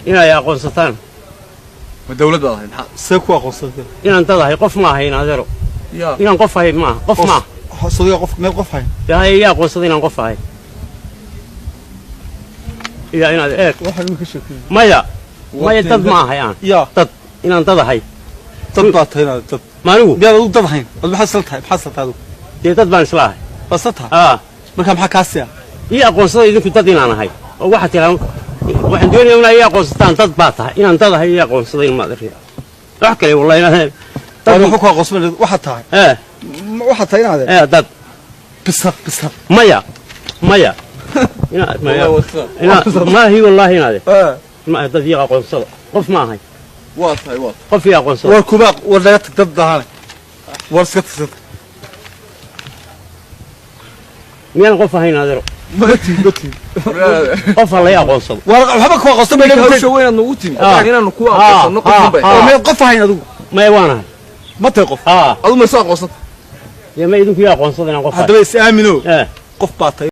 Inay aqoonsataan. Ma dawlad baad ahayd maxaa? See ku aqoonsatay? Inaan dad ahay, qof ma ahay, adeero. Yaa. Inaan qof ahay maaha, qof maaha. Sodiga qof meel qof hayn. Yahay, iyaa aqoonsaday inaan qof ahay? Iya, inaad eeg. Waxaan imika sheekeeyey. Maya, maya, dad ma ahay aan. Yaa. Dad, inaan dad ahay. Dad baa tahay inaad dad. Maanigu. Miyaad adigu dad hayn? Ad maxaad isla tahay? Maxaad isla tahay adigu? Dee dad baan isla ahay. Baad isla tahay? Aa. Marka maxaa kaa siya? Ii aqoonsada idinku dad inaan ahay, oo waxaad tiraa waxaan doonayaa inaa ii aqoonsataan dad baa tahay, inaan dad ahay ii aqoonsaday, ilmaad riya wax kale wallahi inaad Waar waxba ku aqoonsan waxaad tahay. Ee. Waxaad tahay inaad Ee, dad. Bisad bisad. Maya, maya, ina maya, ina maahi wallahi inaade ma dad ii aqoonsada, qof ma ahay. Waa tahay, waa tahay. Qof ii aqoonsada. War kuma war naga tag dad dahane. War iska tag. Miyaan qof ahayn, adeero? Ma tiid, ma tiid. Qof ha lay aqoonsado. War waxba ku aqoonsan Marka mayna. Hawsha weynaad nagu timi Ah. inaanu ku aqoonsano Ah, qof unbay. ah. Oo meel qof ahayn adigu. Maya, waan ahay. Ma tahay qof? Aa. Adu ma soo aqoonsanta? Dee ma idinku ii aqoonsada inaan qof ahay? Haddaba is aamino. Ee. Qof baa tahay.